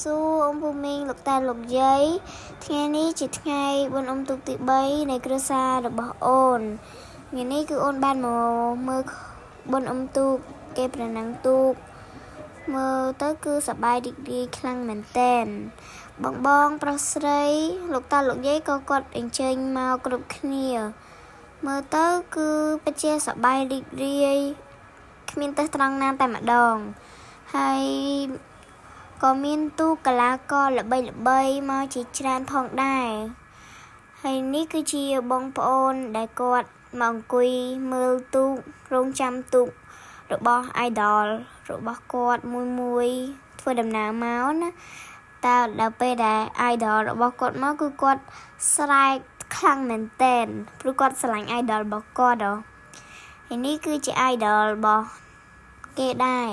សួរអ៊ំពូមីងលោកតាលោកយាយថ្ងៃនេះជាថ្ងៃបុណ្យអុំទូកទី3នៃគ្រួសាររបស់អូនថ្ងៃនេះគឺអូនបានមកមើលបុណ្យអុំទូកគេប្រណាំងទូកមើលទៅគឺសប្បាយរីករាយខ្លាំងមែនទែនបងបងប្រុសស្រីលោកតាលោកយាយក៏គាត់អញ្ជើញមកគ្រប់គ្នាមើលទៅគឺពិតជាសប្បាយរីករាយគ្មានទើសត្រង់ណាតែម្ដងហើយក៏មានទូកកីឡាករល្បីៗមកជាច្រើនផងដែរហើយនេះគឺជាបងប្អូនដែលគាត់មកអង្គុយមើលទូករងចាំទូករបស់ idol របស់គាត់មួយមួយធ្វើដំណើរមកណាតើដល់ពេលដែល idol របស់គាត់មកគឺគាត់ស្រែកខ្លាំងមែនទែនព្រោះគាត់ស្រឡាញ់ idol របស់គាត់ហ៎ហើយនេះគឺជា idol របស់គេដែរ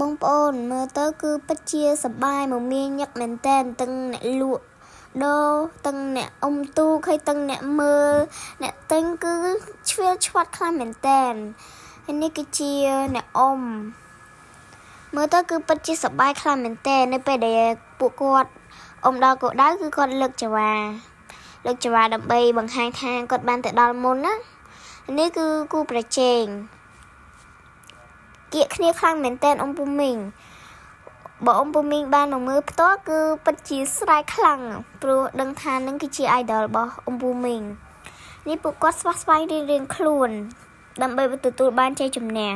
បងប្អូនមើលទៅគឺពិតជាសប្បាយមមាញឹកមែនទែនទាំងអ្នកលក់ដូរទាំងអ្នកអុំទូកហើយទាំងអ្នកមើលអ្នកទិញគឺឆ្វៀលឆ្វាត់ខ្លាំងមែនទែនហើយនេះគឺជាអ្នកអុំមើលទៅគឺពិតជាសប្បាយខ្លាំងមែនទែននៅពេលដែលពួកគាត់អុំដល់គោលដៅគឺគាត់លើកចង្វាលើកចង្វាដើម្បីបង្ហាញថាគាត់បានទៅដល់មុនណានេះគឺគូប្រជែងគៀកគ្នាខ្លាំងមែនទែនអ៊ំពូមីងបើអ៊ំពូមីងបានមកមើលផ្ទាល់គឺពិតជាស្រែកខ្លាំងព្រោះដឹងថានឹងគឺជា idol របស់អ៊ំពូមីងនេះពួកគាត់ស្វះស្វែងរៀងរៀងខ្លួន ដើម្បីទទួលបានជ័យជំនះ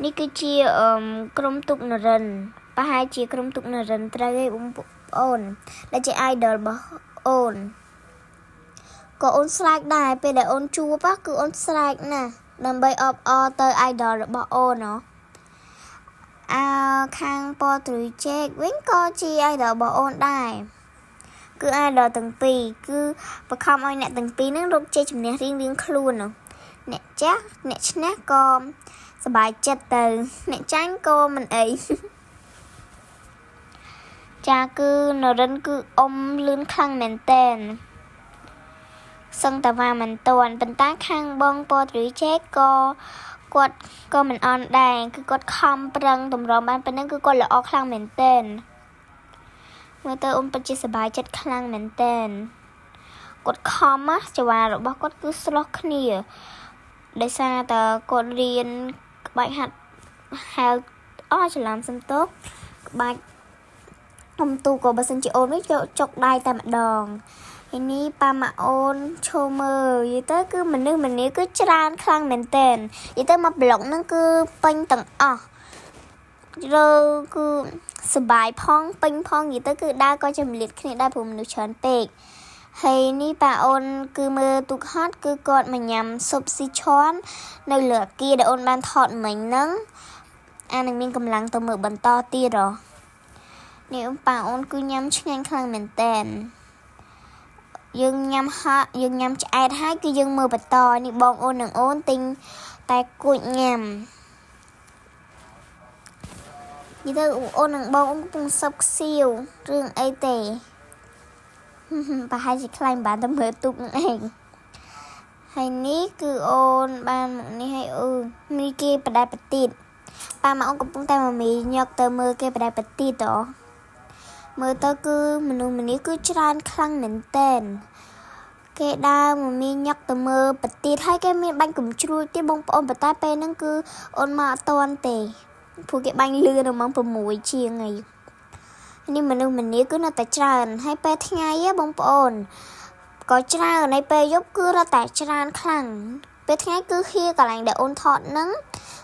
នេះគឺជាក្រុមទូកនរិនប្រហែលជាក្រុមទូកនរិនត្រូវឯងបងប្អូនដែលជា idol របស់អូនក៏អូនស្រែកដែរពេលដែលអូនជួបគឺអូនស្រែកណាស់ដើម្បីអបអរទៅ idol របស់អូនណោះអើខាងពណ៌ត្រួយចេកវិញក៏ជា idol របស់អូនដែរគឺ idol ទាំងពីរគឺបខំឲ្យអ្នកទាំងពីរហ្នឹងរកជ័យជំនះរៀងរៀងខ្លួននោះអ្នកចាស់អ្នកឈ្នះក៏សប្បាយចិត្តទៅអ្នកចាញ់ក៏មិនអីចាគឺនរិនគឺអុំលឿនខ្លាំងមែនតែនសឹងតាវ៉ាមិនតាន់ប៉ុន្តែខាងបងពតរីចេកក៏គាត់ក៏មិនអន់ដែរគឺគាត់ខំប្រឹងតម្រាំបានប៉ុណ្ណឹងគឺគាត់ល្អខ្លាំងមែនទែនមើលទៅអ៊ំពិតជាសប្បាយចិត្តខ្លាំងមែនទែនគាត់ខំណាចង្វារបស់គាត់គឺស្លោះគ្នាដោយសារតើគាត់រៀនក្បាច់ហាត់ហែលអស់ច្រឡំសំទោសក្បាច់អុំទូក៏បើសិនជាអូនវិញក៏ចុកដៃតែម្ដងហើយនេះប៉ាម៉ាក់អូនឈោមើលនិយាយទៅគឺមនុស្សម្នាគឺច្រើនខ្លាំងមែនទែននិយាយទៅមកប្លុកហ្នឹងគឺពេញទាំងអស់រើគឺសបាយផងពេញផងនិយាយទៅគឺដើរក៏ចម្លៀតគ្នាដែរព្រោះមនុស្សច្រើនពេកហើយនេះប៉ាអូនគឺមើលទូកហត់គឺគាត់មកញ៉ាំស៊ុបស៊ីឈွန်នៅលើអាគារដែលអូនបានថតមិញហ្នឹងអានឹងមានកម្លាំងទៅមើលបន្តទៀតហ៎នេះប៉ាអូនគឺញ៉ាំឆ្ងាញ់ខ្លាំងមែនតែនយើងញ៉ាំហាក់យើងញ៉ាំឆ្អែតហើយគឺយើងមើលបន្តនេះបងអូននិងអូនទិញតែគួចញ៉ាំនិយាយទៅអូននិងបងអូនកំពុងសឹបខ្សៀវរឿងអីទេប្រហែលជាខ្លាញ់បានតែមើលទូកនឹងឯងហើយនេះគឺអូនបានមកនេះហើយអឺមានគេបដែបទីតប៉ាម៉ាអូនកំពុងតែមមីញឹកទៅមើលគេបដែបទីតហ៎មើលទៅគឺមនុស្សម្នាគឺច្រើនខ្លាំងមែនតែនគេដើរមកមានញឹកទៅមើលបទីតហើយគេមានបាញ់កំជ្រួចទៀតបងប្អូនប៉ុន្តែពេលហ្នឹងគឺអូនមកអត់តាន់ទេព្រោះគេបាញ់លឿននៅម៉ោង6ជាងហើយនេះមនុស្សម្នាគឺនៅតែច្រើនហើយពេលថ្ងៃហ៎បងប្អូនក៏ច្រើនហើយពេលយប់គឺរត់តែច្រើនខ្លាំងពេលថ្ងៃគឺហៀកន្លែងដែលអូនថតហ្នឹង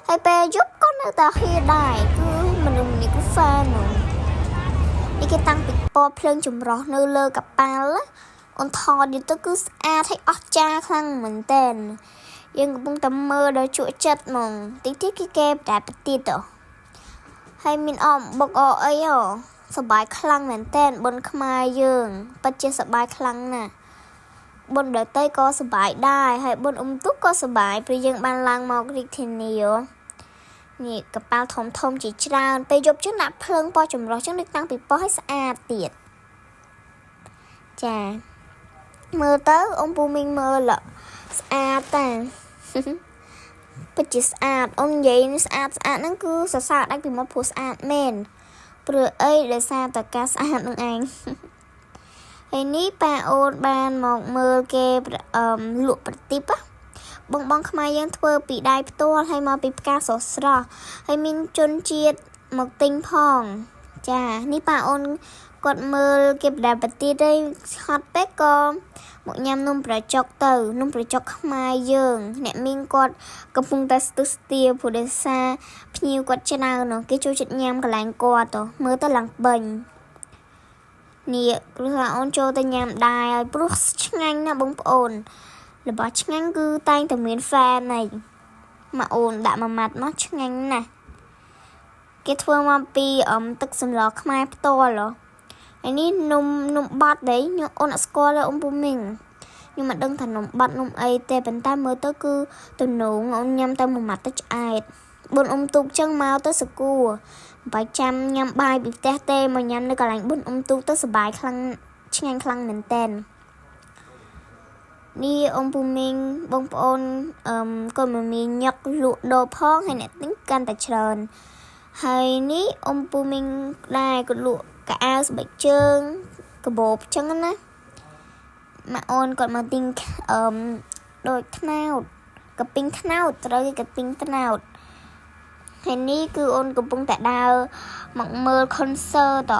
ហើយពេលយប់ក៏នៅតែហៀដែរគឺមនុស្សម្នាគឺ fan ហ្មងនេះគេតាំងពីពណ៌ភ្លើងចម្រុះនៅលើកប៉ាល់អូនថតយទៅគឺស្អាតហើយអស្ចារ្យខ្លាំងមែនទែនយើងកំពុងតែមើលដល់ជក់ចិត្តហ្មងតិចទៀតគឺគេតែបទៀតហ៎ហើយមានអមបុកអអីហ៎សប្បាយខ្លាំងមែនទែនបុណ្យខ្មែរយើងពិតជាសប្បាយខ្លាំងណាស់បុណ្យដតីក៏សប្បាយដែរហើយបុណ្យអុំទូកក៏សប្បាយព្រោះយើងបានឡើងមករាជធានីនេះកប៉ាល់ធំធំជាច្រើនពេលយប់ចឹងដាក់ភ្លើងពណ៌ចម្រុះចឹងដូចតាំងពីពណ៌ឲ្យស្អាតទៀតចាមើលទៅអ៊ំពូមីងមើលស្អាតតាពិតជាស្អាតអូននិយាយស្អាតស្អាតហ្នឹងគឺសរសើរដាច់ពីមាត់ព្រោះស្អាតមែន ព្រោះអីដោយសារតែការស្អាតនឹងឯង ហើយនេះប៉ាអូនបានមកមើលគេអឺលក់ប្រទីបបងបងខ្មែរយើងធ្វើពីដៃផ្ទាល់ហើយមកពីផ្កាស្រស់ស្រស់ហើយមានជនជាតិមកទិញផងចានេះប៉ាអូនគាត់មើលគេបដាប្រទីបឯងហត់ពេកក៏មកញ៉ាំនំប្រចុកទៅនំប្រចុកខ្មែរយើងអ្នកមីងគាត់កំពុងតែស្ទុះស្ទាព្រោះដោយសារភ្ញៀវគាត់ច្រើនគេចូលចិត្តញ៉ាំកន្លែងគាត់ទៅមើលទៅឡើងពេញនេះគ្រូថាអូនចូលទៅញ៉ាំដែរព្រោះឆ្ងាញ់ណាស់បងប្អូនរបស់ឆ្ងាញ់គឺតែងតែមាន fan ហើយមកអូនដាក់មួយម៉ាត់មកឆ្ងាញ់ណាស់គេធ្វើមកពីអមទឹកសម្លខ្មែរផ្ទាល់ហ៎ហើយនេះនំនំបាត់đấyខ្ញុំអូនអត់ស្គាល់ទេអ៊ំពូមីងខ្ញុំមិនដឹងថានំបាត់នំអីទេប៉ុន្តែមើលទៅគឺទំនងអូនញ៉ាំទៅមួយម៉ាត់ទៅឆ្អែតបុនអ៊ំទូកចឹងមកទៅសគួរមិនបាច់ចាំញ៉ាំបាយពីផ្ទះទេមកញ៉ាំនៅកន្លែងបុនអ៊ំទូកទៅសប្បាយខ្លាំងឆ្ងាញ់ខ្លាំងមែនតែននេះអ៊ំពូមីងបងប្អូនអឺក៏មិនមានញឹកលក់ដូរផងហើយអ្នកទិញកាន់តែច្រើនហើយនេះអ៊ំពូមីងដែរក៏លក់កៅអៅស្បែកជើងកាបូបចឹងណាម៉ាក់អូនគាត់មកទិញអឺដូចថ្នោតកាពីងថ្នោតត្រូវគេកាពីងថ្នោតហើយនេះគឺអូនកំពុងតែដើរមកមើល concert ត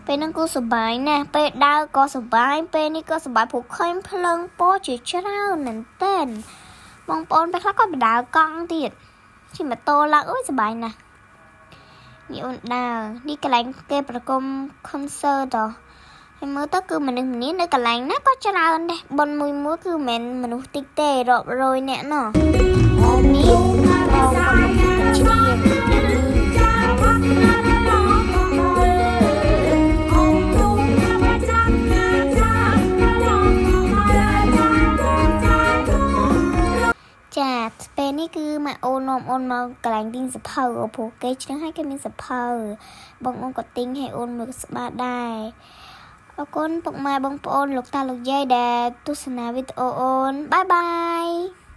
ពេលហ្នឹងគឺសប្បាយណាស់ពេលដើរក៏សប្បាយពេលនេះក៏សប្បាយព្រោះឃើញភ្លើងពណ៌ជាច្រើនមែនទែនបងប្អូនពេលខ្លះក៏បដើរកង់ទៀតជិះម៉ូតូឡើងអើយសប្បាយណាស់នេះអូនដើរនេះកន្លែងគេប្រគំ concert តហើយមើលទៅគឺមនុស្សម្នានៅកន្លែងណាក៏ច្រើនដែរបុណ្យមួយមួយគឺមិនមែនមនុស្សតិចទេរាប់រយនាក់ណោះនេះបងគាត់កំពុងតែច្រៀង ចាពេលនេះគឺម៉ាក់អូននាំអូនមកកន្លែងទិញសភៅព្រោះគេឆ្លងឲ្យគេមានសភៅបងអូនក៏ទិញឲ្យអូនមួយស្បាដែរអរគុណពុកម៉ែបងប្អូនលោកតាលោកយាយដែលទស្សនាវីដេអូអូន bye bye.